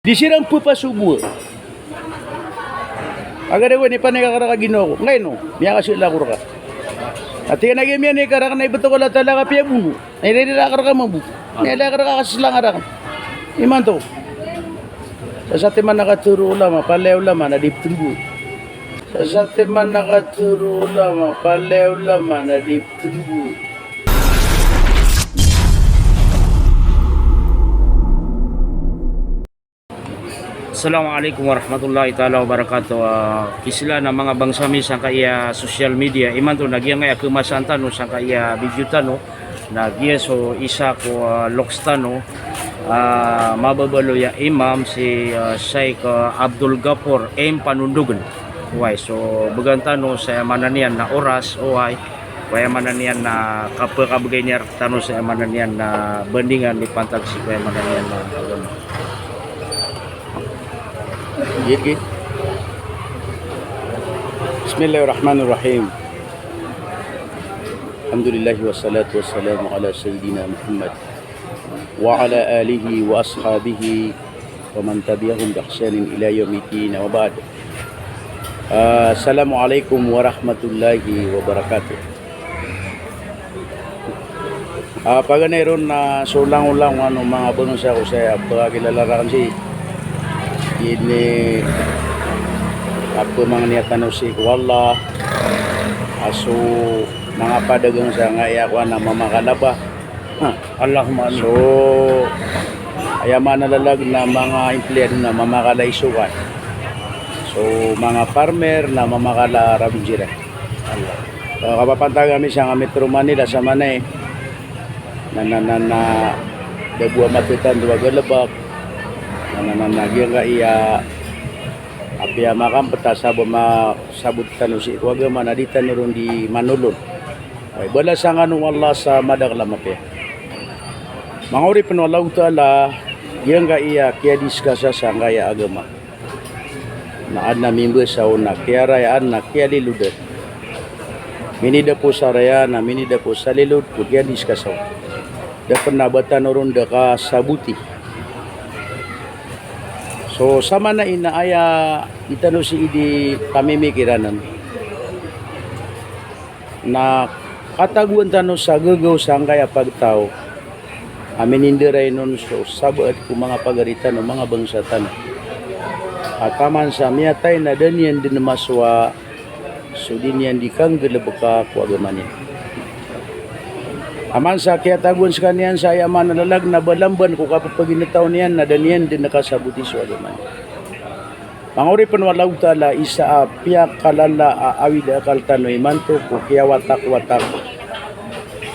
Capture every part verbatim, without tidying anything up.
Di siran pepasogoa. Agad ako, inipanik ako rka ginawa ko. Ngkaino, miyakasila ako rka. Ati ka na giya miyanik ka rakn na ibt ko a Allah Ta'ala ka piyabono. Na irairai rakn rka mambo. Miyala ka rka ka slang rakn. Imanto. Sa satiman a katharo o ulama, palaya ulama na di ptnggo. Sa satiman a katharo o ulama, palaya ulama na di ptnggo. Assalamu alaikum warahmatullahi taala wabarakatuh. Ah, kisila na manga bangsa mi sangkaya social media. Imanto na giyangkaya kemasan tano sangkaya video tano. Na giya so isa ko, ah, loks tano, ah, mababaloy a imam si, ah, Sheikh, ah, Abdul Ghaffur M Panundugan. Oway, so bgan tano sa aya maana niyan na oras, oway. Ko aya maana niyan na kapkabgay niyan rktano sa aya maana niyan na bandingan di pantag sii ko aya maana niyan na agama. Gigi. Bismillahirrahmanirrahim. Alhamdulillah wassalatu wassalamu ala sayyidina Muhammad wa ala alihi wa ashabihi wa man tabi'ahum bi ihsanin ila yaumiddin, wa ba'd. Ah, assalamu alaikum warahmatullahi wabarakatuh. Ah, paganay ron na so langolangon o manga bangsa ko saya, pkakilala rakn sii. Ini a pmangnia tano sii ko Allah. Ah, so manga padagang sangkaya kowan a mamakalaba. Ha. Allahumma amin. So, aya maana lalag na manga empleyado na mamakala isokan. So, manga farmer na mamakala rabin siran. Allah. Ah, kapapantagan ami sangkai Metro Manila sa manay. Na, na, na, na, da bo a matatan do a galbk. Na, na, na, na, giyangkaya apiya makampet a sabot ma-, sabot tano sii ko agama na di tano ron di manolon. Ay, balasan kano o Allah sa madakl a mapiya. Manga oripn o Allahu Ta'ala, giyangkaya kiyadiskasa sangkaya agama. Na adn a mimbasa on na kiyarayaan na kiyalilodan. Minida ko sa raya na minida ko sa lilod ko kiyadiskasa on. Da pn a ba tano ron da kasaboti. So, sa manay na aya di tano sii di pamimikiran on. Na katagoan tano sa gagaw sangkaya pagtaw a minindaray on so sabaad ko manga pagari tano, manga bangsa tano. A taman sa miyatay na da niyan dn masowa so di niyan di kanggalbka ko agama niyan. Aman sa kiyatagoan skaniyan sa aya maana lalag na balamban ko kapphaginetaw niyan na da niyan dn kasaboti so agama niyan. Manga oripn o Allahu Ta'ala, isa a piyakalala a awid a akal tano imanto ko kiyawatak-watak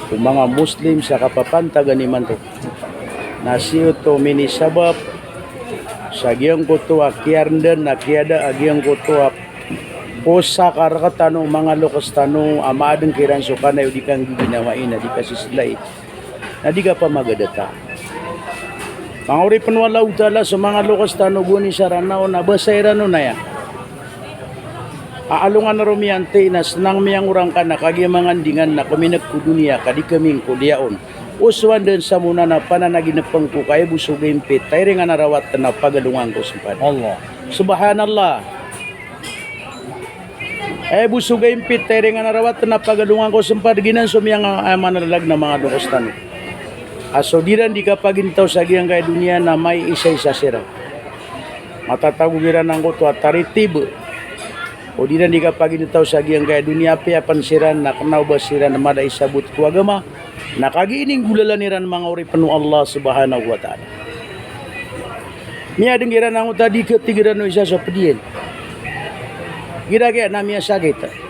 ko manga Muslim sa kapapantagan imanto. Na sii oto minisabap sa giyangkoto a kiyarndan a kiyada a giyangkoto a posaka rktano, manga loks tano a maadn kiran so kanay o di kanggiginawai na di kasislai. Na di kapamagadata. Manga oripn o Allahu Ta'ala, so manga loks tano goni sa Ranaw na basa i Ranaw na aya a alongan a romiyanti na snang miyangorang ka na kagiya mangandingan na kominek ko doniya ka di kami ngkoliyaon. Osowan dn sa mona na pananaginepeng ko kaya bo so gaimpit a iringan a rawat na pagalongan ko sempad. Allah. Subhanallah. Aya bo so gaimpit a iringan a rawat na pagalongan ko sempad, giyanan so miyanga-, aya maana lalag na manga loks tano. A so di ran di kapaginetaw sa giyangkaya doniya na maiisaisa siran. Matatago kiran angkoto a taritib. O di ran di kapaginetaw sa giyangkaya doniya, apiya pn siran na kna o ba siran mala i sabot ko agama. Na kagiya ininggolalan iran manga oripn o Allah Subhanahu wa Ta'ala. Miyadeng iran angkoto a di katigiran o isa so pd iyan. Igira kiya na miyasakit.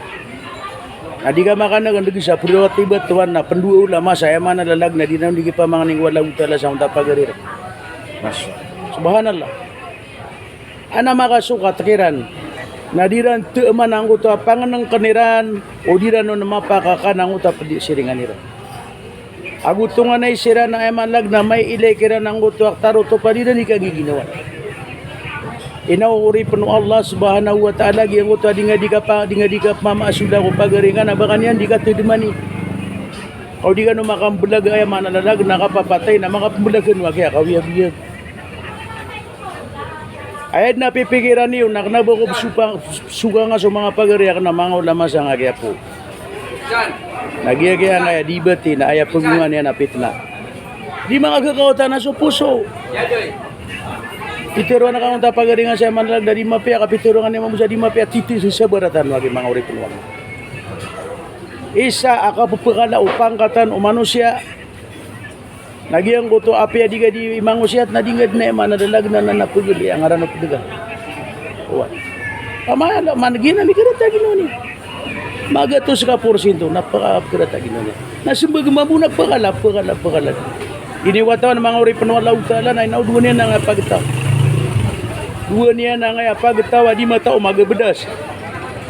Na di ka makaneg, ndeg sa pd o tiba tuan na pndowa ulama sa aya maana lalag na di na di kipamangni ko Allahu Ta'ala sa onta pagari iran. Masha Allah. Subhanallah. Ana makasokat kiran na di ran teman angkoto a pangnengken iran, o di ran on mapakakan angkoto a pd siringan iran. Ago tonganay siran a aya maana lalag na maiilay kiran angkoto a ktarotop a di ran di kagiginawan. Ino oripn o Allah Subhanahu wa Ta'ala, giyangkoto a di nga di kapa-, di nga di kapamaasoda ko pagari nga na ba ka niyan di katedemani. Ago di kano makamblag a aya maana lalag na kapapatay na makapmblag kano a kiyakawiyabiyag. Aya dn a pipikiran iyo na kna ba ko psoka, psoka nga so manga pagari akn a manga ulama sangkai a poon. Na giya giya angkaya debate na aya pgongan iyan a pitna. Di manga kakaotan a so poso. Pitharo angka angkoto a pagari nga sa aya manalag na di mapiya, ka pitharo angka niyan mambo sa di mapiya, titho sa sabar tano a giya manga oripn o Allah. Isa a kapphakala o pangkatan o manosiya. Na giyangkoto a apiya di ka di mangosiyat na di nga dn aya manalag na, na, na pagari a ngaran o pd ka. Oway. Pamaya, man, giya na mikarata a ginawa niyan. Magatos ka porsinto, na paka-, pkarata a ginawa niyan. Na smbag mambo na pakala, pakala, pakala. Iniwatawan a manga oripn o Allahu Ta'ala na inaw dowa niyan angkaya pagtaw. Dowa niyan angkaya pagtaw a di matao magabdas.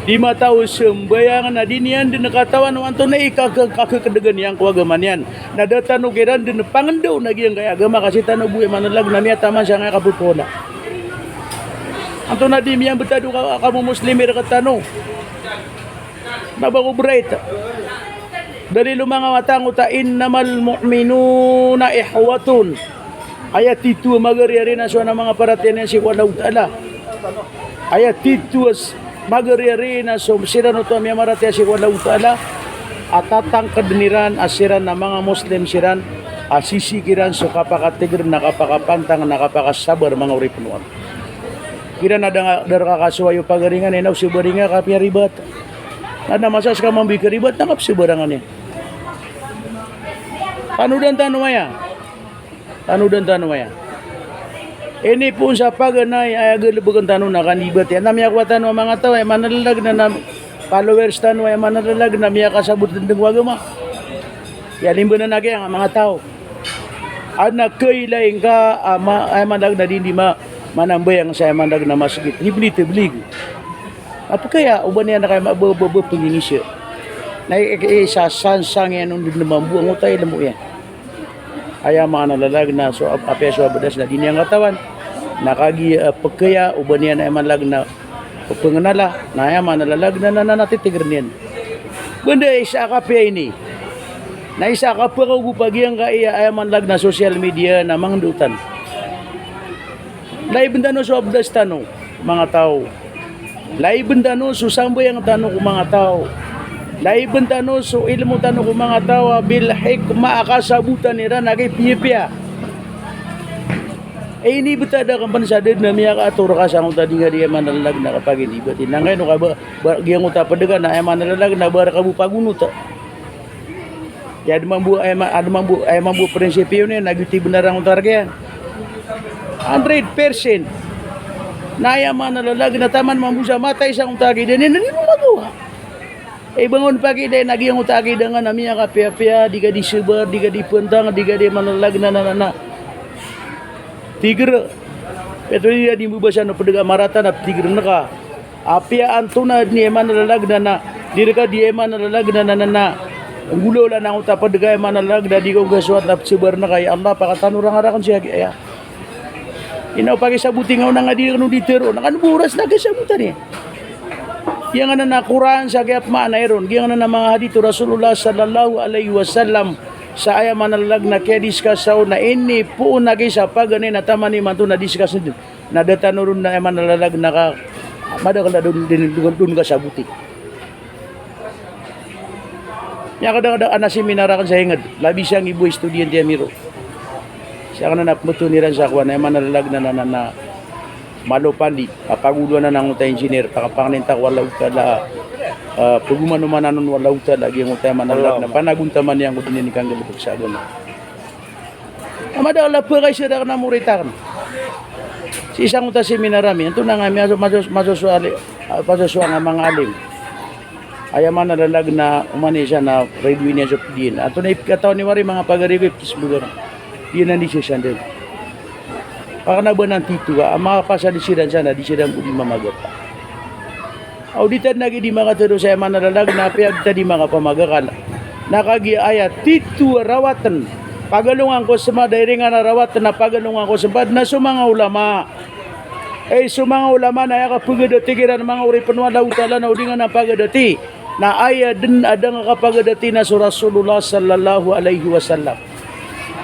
Di matao sambayang na di niyan dn katawan o antonaa i kak-, kak-, kakakdgan iyan ko agama niyan. Na da tano kiran dn pangndaw na giyangkaya agama ka sii tano bo aya manalag na miyataman sangkaya kapphakala. Antonaa di miyambtad o ka-, kamomuslim i rktano. Na ba ko bright. Dalil o manga wata angkoto a innamal mu'minuna ikhwatun. Aya titho a magariya rin a so ana manga paratiyaya niyan sii ko Allahu Ta'ala. Aya titho a s-, magariya rin a so siran oto a miyamaratiyaya sii ko Allahu Ta'ala a tatangkdn iran a siran a manga Muslim siran a sisii kiran so kapakatigr na kapakapantang na kapakasabar manga oripn o Allah. Kiran a da nga, da rka kasowa iyo pagari nga na inaw sabaringa ka apiya ribat. Na da masa ska mambo i karibat na kapsabarangan iyan. Panodan tano aya. Panodan tano aya. Ini poon sa paganay aya galbkn tano na kanibat iyan. Na miyakowa tano a manga taw aya manalag na, na followers tano aya manalag na miyakasabot dn ko agama. Aya limbanan a giya a manga taw. Adn a kailay ngka a ma-, aya manalag na di, di ma-, manambayang sa aya manalag na masgit. Di bli tablig. A pkaya, o ba niyan na kaya ma-, ba, ba, ba, pnginisa. Na i-, i-, isasansang iyan on dn mambo angkoto a ilmo iyan. Aya manalag na so ap-, apiya so abdas na di niyan katawan. Na kagiya, eh, pkaya, o ba niyan aya manalag na pngnala, na aya manalag na, na, na, na titigrn iyan. Banda isa a kapiya ini. Na isa a kapiya ko gopagi angkaya aya manalag na social media na mangndao tano. Laibn tano so abdas tano, manga taw. Laibn tano so sambayang tano ko manga taw. Laibn tano so ilmo tano ko manga taw a bil hikmah a kasabotan iran a kipiyapiya. Eh, ini btad akn pn sa da dn a miyakaator ka sa angkoto a di nga di aya manalag na kapaginibat. Inangkay no ka ba, ba, giyangkoto a pd ka na aya manalag na ba rka bo pagonot. Aya dn mambo, aya ma-, aya dn mambo, aya mambo prinsipyo niyan, na giyoto i bnar angkoto a rk iyan. Hundred percent. Na aya manalag na taman mambo sa matay sa angkoto a akida niyan, na di mo magawa. Eh, bangon pagida, na giyangkoto a akida nga na miyakapiyapiya, di ka di sabar, di ka di pantang, di ka di manalag na, na, na, na. Tigr. Pito di di mbabasa o pd ka marata na ptigrn ka. Apiya antonaa dn i aya manalag na, na, di rka di aya manalag na, na, na, na. Nggolawla na angkoto a pd ka aya manalag na, di ka nggasoat na psabarn ka, ya Allah, pakatanoran ka rakn sii aya. Ino pakisaboti nga on a nga di kano di tharoon, na kano bo oras na kisabotan iyan. Giyangkanan a Qur'an sa kiyapmaana iron, giyangkanan a manga hadith o Rasulullah sallallahu alaihi wasallam, sa aya manalag na kiyadiscuss on na ini poon a kisa paganay na taman imanto na discuss dn. Na da tano ron na aya manalag na ka, madakl a dn, dn, dn, dn kasaboti. Miyakadakadaka a seminar akn sa ingd, labi sanggibo a estudyante ami ron. Sii akn a pmbtoon iran sa kowan, aya manalag na, na, na, na, Malo Pandi, a pagoloan anan angkoto a engineer, pakapanganin ta ko Allahu Ta'ala, ah, pagomanomanan on o Allahu Ta'ala, giyangkoto aya manalag na panagontaman iyan ko dn iyan i kanggalbk sa agama. A madakl a pkaisa rakn a morita akn. Sii sangkoto a seminar ami, antonaa nga mi maso-, maso-, masosowa ali-, ah, pasosowa nga manga alim. Aya manalag na oman i isa na radoin iyan so pd iyan. Antonaa i pkatawan iyo wari manga pagari ko i pkisbgan. Di anan di sii sandn. Pakna ba anan titho a, a mapasad siran san a di siran bo di mamagaka. Aw di tano lagi di makatharo sa aya manalag na apiya di tano di makapamagakal. Na kagiya aya titho a rawatn, pagalongan ko smad a iringan a rawatn na pagalongan ko smad na so manga ulama. Ay, so manga ulama na aya kapagdati kiran manga oripn o Allahu Ta'ala na o di ngka na pagadati. Na aya dn a da ngka kapagadati na so Rasulullah sallallahu alaihi wasallam.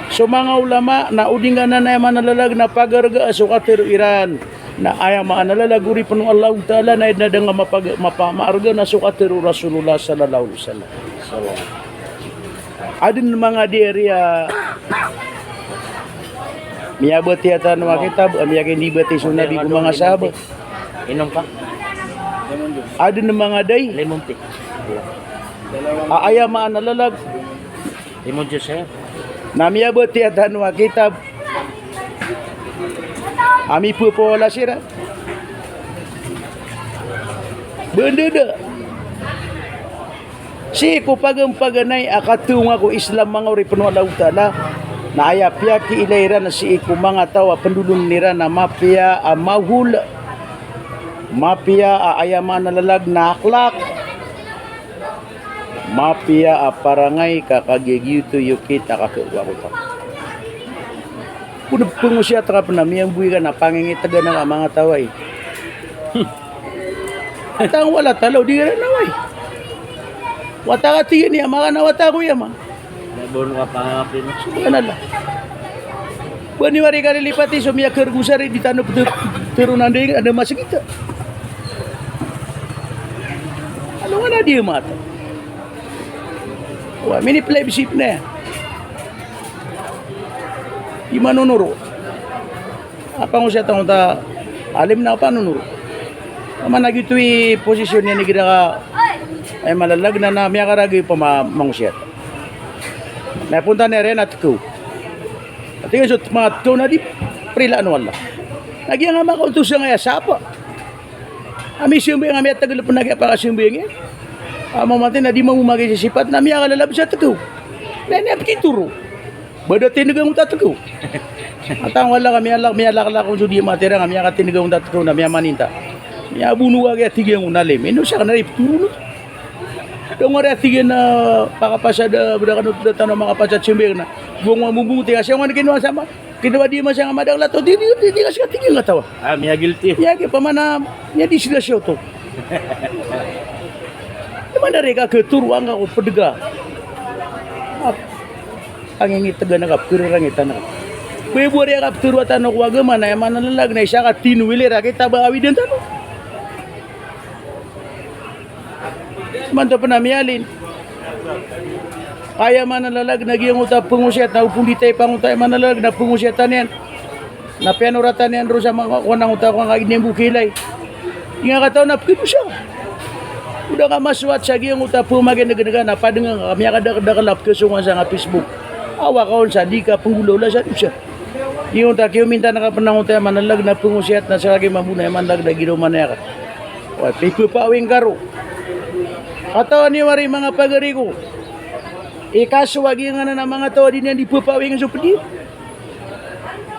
So manga ulama na o di ngka na aya manalag na pagarga so katharo iran. Na aya maana lalag, oripn o Allahu Ta'ala, na aya dn a da nga mapag-, mapa-, maarga na so katharo o Rasulullah sallallahu alaihi wasallam. Adn manga da i a miyabatiya tano a kitab, a miyakindibati so Nabi ko manga sahabat. Inom ka? Adn manga da i. Lemon tea. A aya maana lalag. Lemon juice, eh? Na miyabatiya tano a kitab a mipapawala siran. Bndada. Sii ko paganay a kathonga ko Islam, manga oripn o Allahu Ta'ala, na aya piyakiilay iran sii ko manga taw a pndolon iran a mapiya a mahol, mapiya a aya maana lalag na akhlaq, mapiya a parangay ka kagiya giyoto i okit a kakhakowa ko taw. Ko da pngosiyat ka pn a miyamboy ka na pangingitgan ka a manga taw ai. Tangwala talo di ran away. Wata ka tig iyan a maka na wata ko aya ma. Subhanallah. Ba niyo ari kalilipati so miyakargo sa ari di tano ptharoon a da i, a da masgit. Ano nga na di mata. Wa, mini play bisip na. Di manonoro. A pangosiyat angkoto a alim na panonoro. Taman a giyoto i posisyon iyan igira ka, aya maana lalag na, na miyakaragay pman a mangosiyat. Na ponta niyan iyan a tkaw. Ati nga so manga tkaw na di prilaan o Allah. Na giyangkai a makaontos angkaya sapa a misambayang a miyatagl pn a kiyapakasambayang iyan. A mamatay na di mambo makisisipat na miyakalalabi sa tkaw. Na aya niyan pkitoro. Ba da tinega ngkoto a tkaw. A tangwala ka miyalak, miyalaklak on so di matira nga miyakatinega ngkoto a tkaw na miyamaninta. Miyabono ka giya tig iyan on a alim. Ino sa ka na iptoro na. Da ngka ari a tig iyan a pakapasad a, ba da kano da tano makapasad sambayang na. Gowang mambo tig a siya ngka na kinowa sama. Kinowa di masa nga madakl a taw, di, di, di, di, di, nga siya tig iyan katawa. Ah, miya-guilty. Miya-guilty, pamana, miyadisgrasya oto. Pamana di ka khatoro angka ko pd ka. Ap-, pangingitgan ka, pkhararangit ka. Ba bo ari a kaptharo tano ko agama na aya maana lalag na isa ka tino ilir a kitab a awidan tano. Imanto pn a miyalin. Aya maana lalag na giyangkoto a pngosiyat na opondit a ipangota, aya maana lalag na pngosiyatan iyan. Na piyanoratan iyan roo sa manga kowan angkoto a kowan ka inimbokilay. Ingka kataw na pkhadosa. O da ka masowat sa giyangkoto a pmakinegnegan a padngan ka miyakadakdakl a pkhasongan sa nga Facebook. Awa ka on sa di ka pnggolawla sa dosa. Giyangkoto a kiyomintan ka pn angkoto aya maana lalag na pngosiyat na sa kaki mambo na aya maana lalag na giraw manaya ka. Wa, pipapawing ka roo. Katawan iyo ari manga pagari ko. Ikaso a giyanan a manga taw a di niyan di papawing so pd iyan.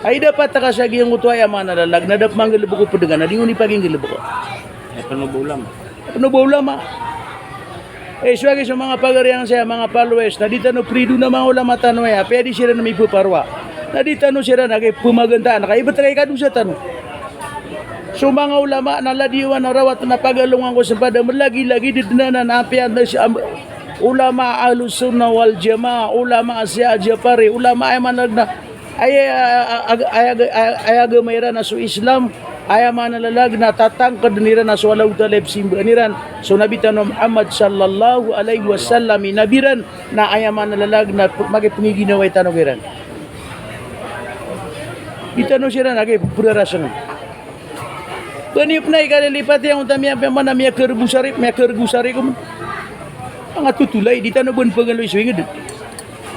Ay dapat ka sa giyangkoto aya maana lalag na da pmanggalbk o pd ka na di ngka di pakinggalbka. Aya pn o ba ulama. Aya pn o ba ulama. Eh, so agi so manga pagari angkaya, manga followers, na di tano prido na manga ulama tano aya, apiya di siran mipaparoa. Na di tano siran agi pmagantaan, ka ibt ka ikadosa tano. So manga ulama na ladiyawan a rawat na pagalongan ko smpad a mlagilagid dn anan a apiya na si am-, ulama Ahlus Sunnah wal Jamaah, ulama Shia Jafari, ulama aya maana lalag na aya, aya, aya, aya, aya agama iran a so Islam, aya maana lalag na tatangkdn iran a so Allahu Ta'ala i pzimbaan iran, so Nabi tano Muhammad sallallahu alaihi wasallam i Nabi ran, na aya maana lalag na p-, makipngiginawai tano kiran. Di tano siran agi prarasngn. Ba niyo pn a ikalilipati angkoto a miya-, miya-, mana miyakargo sa ari, miyakargo sa ari ko man. Manga totolay, di tano bn pagaloy so ingd.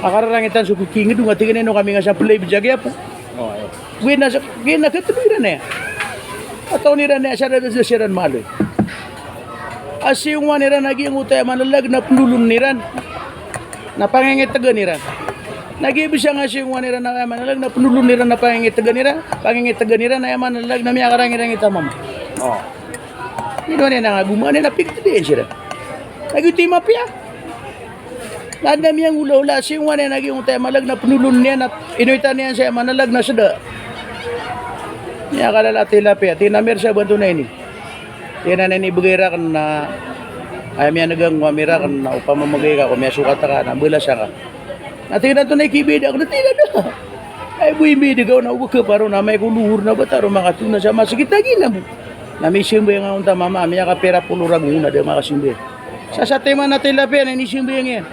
A kararangitan so kingd o nga tig iyan a ino kami nga sa play bjag iyan po. Oh, eh. Gina sa, gina khatlo iran aya. Katawan iran aya sa da, da siran maaloy. A siyongowan iran a giyangkoto aya maana lalag na pndolon iran. Na pangingitgan iran. Na giya bs a nga siyongowan iran a aya maana lalag na pndolon iran na pangingitgan iran. Pangingitgan iran a aya maana lalag na miyakarangirangit a mama. Oh. Ino niyan a nga gomaan iyan a pigtd iyan siran. Na giyoto i mapiya. Na adn a miyanggolawla, siyongowan iyan a giyangkoto aya maana lalag na pndolon iyan a inoitan iyan sa aya maana lalag na sda. Miyakalala a tilapia, tig iyan a miyarsa banto na ini. Tig iyan a ini bgay rakn na, aya miyan'g angkoto a ami rakn na opama mbgay ka ko miyasokat ka na balasan ka. Na tig iyan a antonaa i kibida akn, tig iyan a da. Ay bo, imbida ka on na o ba kaparo na amay ko lohor na bata ron makatona sa masgit a gina bo. Na misambayang ako onta mama, miyakapira polo ragon na da makasambayang. Sa sa timan a tilapia na inisambayang iyan.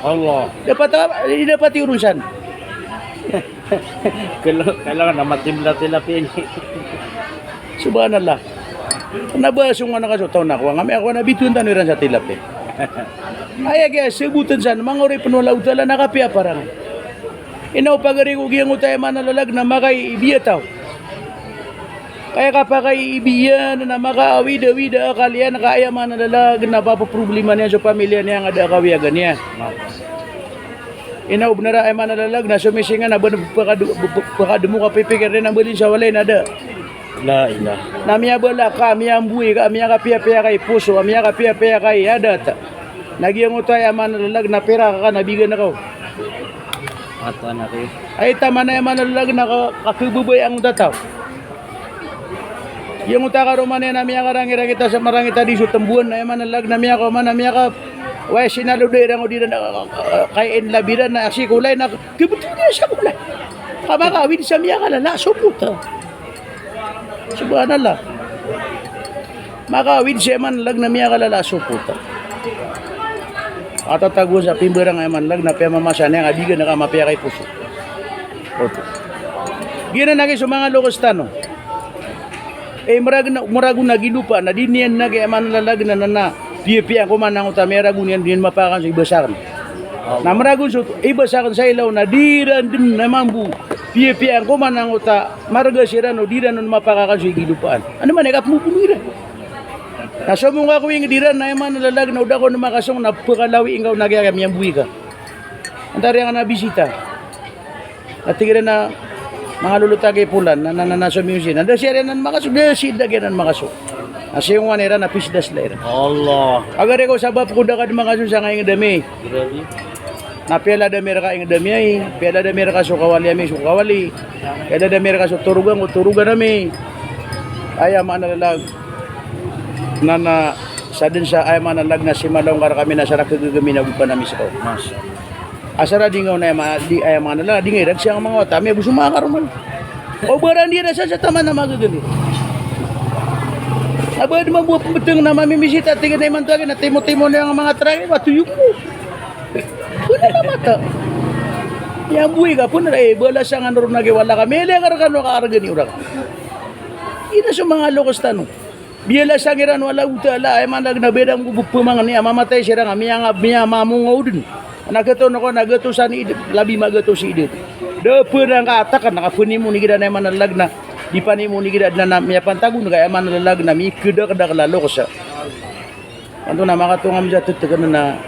Allah. Dapat a, dapat iyoron san. Kailangan, kailangan na matimpla tilapia niyan. Subhanallah. Na ba so nga nakasotaw na kowa nga miyakawa na bitowan tano iran sa tilapia. Aya kiyasabotan san, manga oripn o Allahu Ta'ala na kapiya parang. Ino pagari ko giyangkoto aya maana a lalag na makaibiya taw. Kaya kapakaibiya na makaawid-awid a akal iyan ka aya maana a lalag na papaproblema niyan so pamilya niyan a da a kawiyagan iyan. Ino bnar a aya maana a lalag na so misinga na ba pakad-, pakadmo kapipikir iyan a mbalin sa walay na da. La ilaha. Na miyabala ka, miyamboy ka, miyakapiyapiya ka i poso, miyakapiyapiya ka i adat. Na giyangkoto aya maana a lalag na pira ka na bigan ka o. Ato anak e. Ay taman aya maana a lalag na ka-, kakhababaya angkoto a taw. Giyangkoto a karoma niyan na miyakarangirangit a sa marangit a di so tmboan, aya maana a lalag na miyakaoma na miyaka-, way sinaloda iran o di iran, ah, ah, kay in labi iran na sikolay na khabtho niyan sa kolay. Ka makaawid sa miyakalala so pota. Subhanallah. Makaawid sa aya maana a lalag na miyakalala so pota. Atatago sa pimbarang aya maana a lalag na piyamamasa niyan a bigan ka mapiya ka i poso. Oto. Giyanan aki so manga loks tano. Eh, maragon a, maragon a gilopaan na di niyan aki aya maana a lalag na, na, na piyapiyaan ko man angkoto a miyaragon iyan, di niyan mapakakan so ibasakn. Na maragon so ibasakn sa ilaw na di iran dn na mambo piyapiyaan ko man angkoto a marga siran o di iran on mapakakan so igilopaan. Ano man i kapmobono iran. Na somong ka ko ingd iran na aya maana a lalag na o da ka on makasong na pkalawi ingka o na kiyamiyamboy ka. Antaa riyan ka na bisita. Na tig iran a manga lolot aki polan na, na, na, na so miyosi. Na da siya riyan an makaso, da siya da giyanan makaso. Na siyongowan iran na pisda sla iran. Allah. Agari ko sabap ko da ka dn makaso sangkai ingd ami. Grabe. Na piyalad ami rka ingd ami ai, piyalad ami rka so kawali ami so kawali. Piyalad ami rka so torogan ko torogan ami. Aya maana a lalag. Na, na, sadn sa aya maana a lalag na simalaw ngka rkami na sa rakagagami na gopan ami sa kaw. Masha Allah. Asar a di nga on aya ma-, di aya maana a lalag, di nga iran siyang manga wata, ami a bo so manga karoma. O ba ran di iran sa sa taman a magagali. A ba dn mambo a pmbtng na mamimisita, tig iyan a imanto aki na timo-timo niyo ang manga traki, watoyok mo. Pn na mata. Miyamboy ka pn, eh, balasan ka ron aki, wala ka, miyaliyakar ka no ka argani orak. Ino so manga loks tano. Biyalasan iran o Allahu Ta'ala, aya maana a lalag na ba iran ko bo pmangni a mamatay siran a miyanga-, miyamamongaw dn. Na gatoon ako, na gatoon sa ni idad, labi magatos i idad. Da pn angka atakn, na kapnimo ni kiran aya maana a lalag na, di panimo ni kiran na, na miyapantagon ka aya maana a lalag na, mikdakdak a loks. Anto na makatonga mza ttk na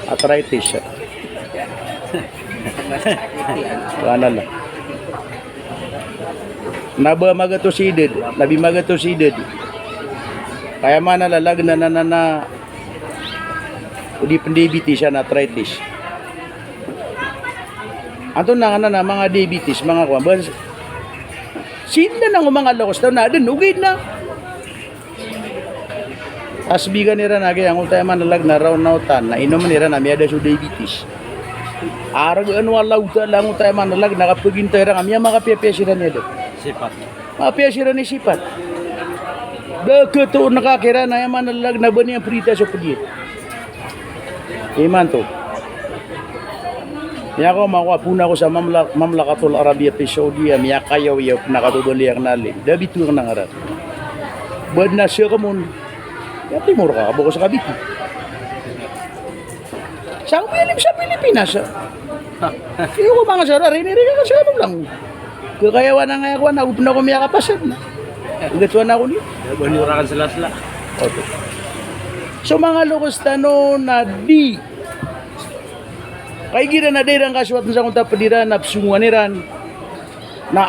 arthritis. Subhanallah. Na ba magatos i idad, labi magatos i idad. Kaya maana a lalag na, na, na, na, o di pn diabetes, na arthritis. Anto na, na, na, manga diabetes, manga kowan. Ba, sii na nang o manga loks tano na, dn, ogaid na. Asbigan iran aki angkoto aya maana a lalag na raon na otan, na inomn iran a miyada so diabetes. Argaan o Allahu Ta'ala angkoto aya maana a lalag na kapagintaw iran a miyamakapiyapiya siran i adat. Sipat. Mapiya siran i sipat. Da khatoon ka kiran aya maana a lalag na ba niyan prita so pd iyan. Imanto. Aya ko mako a pona ko sa Mamla-, Mamlakatul Arabiya fi Saudi, a miyakayaw-yaw pn a kababaloy akn a alim. Da bitowan akn a ngaran. Ba dn a siya ka mon. Aya timor ka, abo ko sa kabito. Sa ko alim sa Pilipinas. Iyo ko manga sara, rinirigan ka sa ano lang. Kakayawan a nga aya kowan, ago pn ako miyakapasad na. Gatowan ako niyo. Aya ba niyo rakan sila-sila. Oto. So manga loks tano na di. Kay igira na da iran kasowat sa angkoto a pd iran na psongowan iran. Na